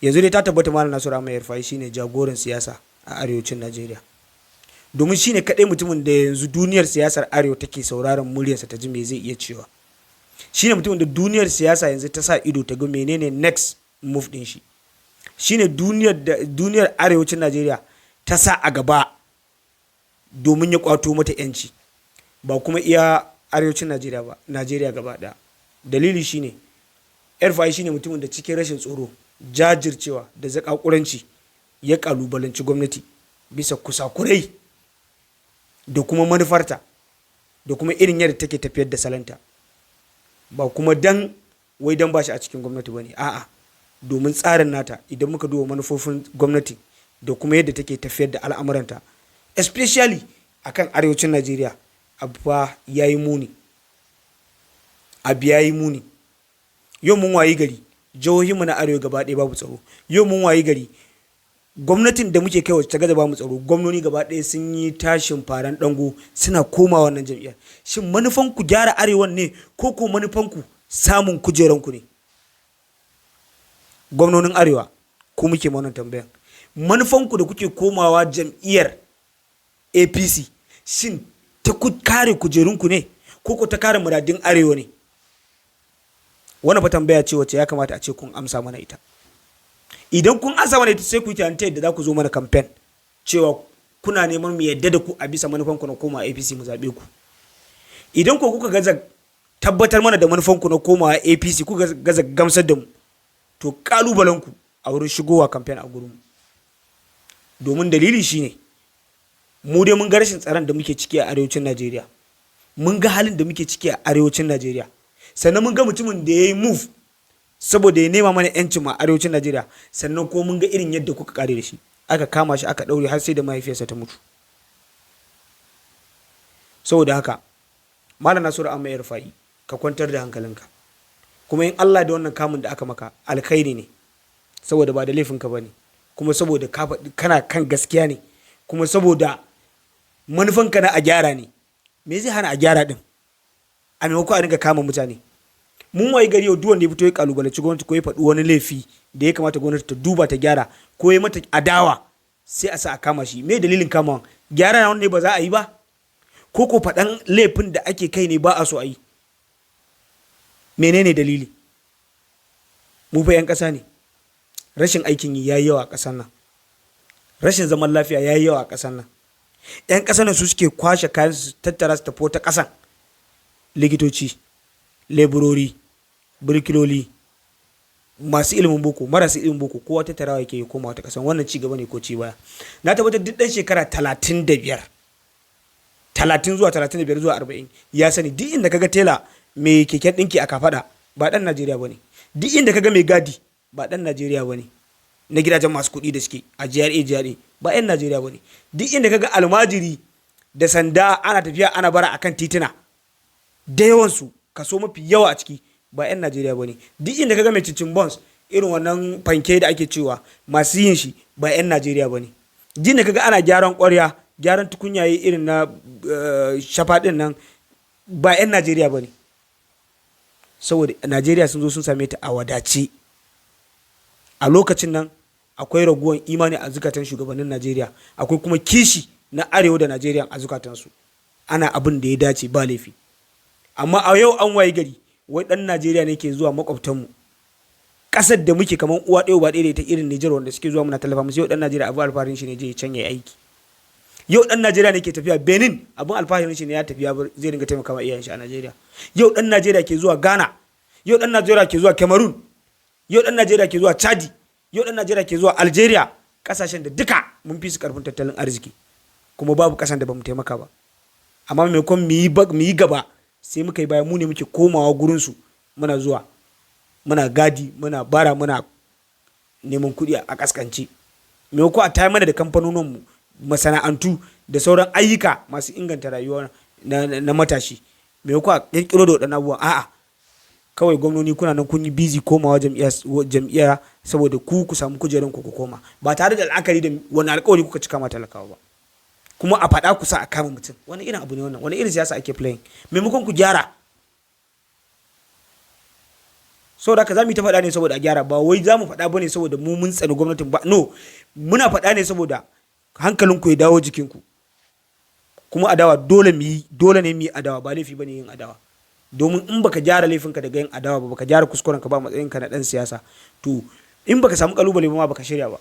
Yanzu dai ta tabbata Malam Nasiru Ahmed El-Rufai shine jagoran siyasa a arewacin Najeriya, domin shine kaɗai mutumin da yanzu duniyar siyasar arewa take sauraron muryarsa ta ji me zai iya cewa. Shine mutumin da duniyar siyasa yanzu ta sa ido ta ga menene next move din shi. Shine duniyar da duniyar arewacin Najeriya ta sa a gaba domin ya kwato mata yanci, ba kuma iya arewacin Najeriya ba, Najeriya gaba ɗaya. Dalili shine El-Rufai shine mutumin da cikin rashin tsoro, jajircewa da zakakuranci ya kalubalanci gwamnati bisa kusakurai da kuma manufarta da kuma irin yadda take tafiyar da salanta. Ba kuma dan wai dan bashi a cikin gwamnati ba ne, a'a, domin tsarin nata, idan muka duba manufofin gwamnati da kuma yadda take tafiyar da al'amuranta, especially akan arewacin Najeriya, abu fa ya yi muni, abu ya yi muni. Yau mun wayi gari jihohinmu na arewa gaba ɗaya babu tsaro. Yau mun wayi gari gwamnatin da muke kai wacce ta gaza bamu tsaro, gwamnoni gaba ɗaya sun yi tashin faran dango suna koma wannan jam'iyyar. Shin manufan ku gyara arewan ne ko ko manufan ku samun kujeran ku ne? Gwamnonin arewa, ku muke wannan tambayan. Manufan ku da kuke komawa jam'iyyar APC, shin ta kare kujerun ku ne ko ko ta kare muradin arewa ne? Wannan fa tambaya ce wacce ya kamata a ce kun amsa mana ita. Idan kun amsa mana ita, sai ku yi tunanin ta yadda za ku zo mana campaign cewa kuna neman mu yadda da ku a bisa manufan ku na koma APC mu zaɓe ku. Idan ko kuka gaza tabbatar mana da manufan ku na komawa APC, kuka gaza gamsar da mu, to kalubalen ku a wurin shigowa campaign a gurin mu. Domin dalili shine mu dai mun ga rashin tsaron da muke ciki a arewacin Najeriya, mun ga halin da muke ciki a arewacin Najeriya, sannan mun ga mutumin da ya yi move saboda ya nema mana yancin a arewacin Najeriya, sannan ko mun ga irin yadda kuka kare da shi, aka kama shi, aka daure har sai da mahaifiyarsa ta mutu. Saboda haka, Malam Nasiru Ahmed El-Rufai, ka kwantar da hankalinka. Kuma in Allah da wannan kamun da aka maka alkhairi ne, saboda ba da laifinka ba ne, kuma saboda kana kan gaskiya ne, kuma saboda manufanka na a gyara ne. Me zai hana a gyara din a maimakon a dinga kama mutane? Mun wayi gari yau duk wanda ya fito ya kalubalanci gwamnati ko ya faɗi wani laifi da ya kamata gwamnati ta duba ta gyara, ko ya mata adawa, sai a sa a kama shi. Me dalilin kamawan? Gyara na ne ba za a yi ba, ko ko faɗan laifin da ake kai ne ba a so a yi? Menene dalili? Mu fa 'yan ƙasa ne. Rashin aikin yi yayi yawa a ƙasar nan, rashin zaman lafiya yayi yawa a ƙasar nan. 'Yan ƙasar nan su suke kwashe kayan su tattara su tafi wata ƙasan: likitoci, leburori, birkiloli, masu ilimin boko, marasa ilimin boko, kowa tattarawa yake ya koma wata ƙasan. Wannan ci gaba ne ko ci baya? Na tabbatar duk ɗan shekara 35, 30 zuwa 35 zuwa 40 ya sani duk inda kaga tela mai keken ɗinki a kafaɗa ba ɗan Najeriya ba ne. Duk inda kaga mai gadi ba ɗan Najeriya ba ne. Na gidajen masu kuɗi da suke a GRA GRA ba 'yan Najeriya ba ne. Duk inda kaga almajiri da sanda ana tafiya ana bara akan tituna, da yawansu, kaso mafi yawa a ciki ba 'yan Najeriya ba ne. Duk inda kaga mai cincin buns, irin wannan fanke da ake cewa, masu yin shi ba 'yan Najeriya ba ne. Duk inda kaga ana gyaran ƙwarya, gyaran tukunyaye irin na shafa ɗin nan, ba 'yan Najeriya ba ne. Saboda Najeriya sun zo sun same ta a wadace. A lokacin nan akwai raguwan imani a zukatan shugabannin Najeriya, akwai kuma kishi na arewa da Najeriya a zukatansu, ana abin da ya dace, ba laifi. Amma a yau an wayi gari wai dan Najeriya ne ke zuwa makwabtanmu, kasar da muke kamar uwa ɗaya uba ɗaya da ita, irin Nijar, wanda suke zuwa muna tallafa musu. Yau dan Najeriya abin alfaharin shi ne je can yayi aiki. Yau dan Najeriya ne ke tafiya Benin, abin alfaharin shi ne ya tafi zai dinga taimaka ma iyayen shi a Najeriya. Yau dan Najeriya ke zuwa Ghana, yau dan Najeriya ke zuwa Cameroon, yau dan Najeriya ke zuwa Chadi, yau dan Najeriya ke zuwa Algeria, kasashen da duka mun fi su karfin tattalin arziki, kuma babu kasan da bamu taimaka ba. Amma maimakon mu yi gaba, sai muka yi baya. Mu ne muke komawa gurinsu, muna zuwa muna gadi, muna bara, muna neman kuɗi a kaskance. Maimako a tayar mana da kamfanoninmu, masana'antu da sauran ayyuka masu inganta rayuwa na matashi, maimako a ƙirƙiro da waɗannan abubuwan, a'a, kawai gwamnoni kuna nan kun yi busy komawa jam'iyya saboda ku ku samu kujerun ku, ku koma ba tare da la'akari da wani alƙawari kuka cika ma talakawa ba. Kuma a faɗa ku sa a kama mutum. Wani irin abu ne wannan? Wani irin siyasa ake playing maimakon ku gyara? Saboda haka za mu yi ta faɗa ne saboda a gyara. Ba wai za mu faɗa bane saboda mu mun tsani gwamnatin ba. No, muna faɗa ne saboda hankalinku ya dawo jikinku. Kuma adawa dole mu yi, dole ne mu yi adawa. Ba laifi bane yin adawa, domin in baka gyara laifinka daga yin adawa ba, baka gyara kuskurenka ba matsayinka na dan siyasa, to in baka samu kalubale ba ma, baka shirya ba.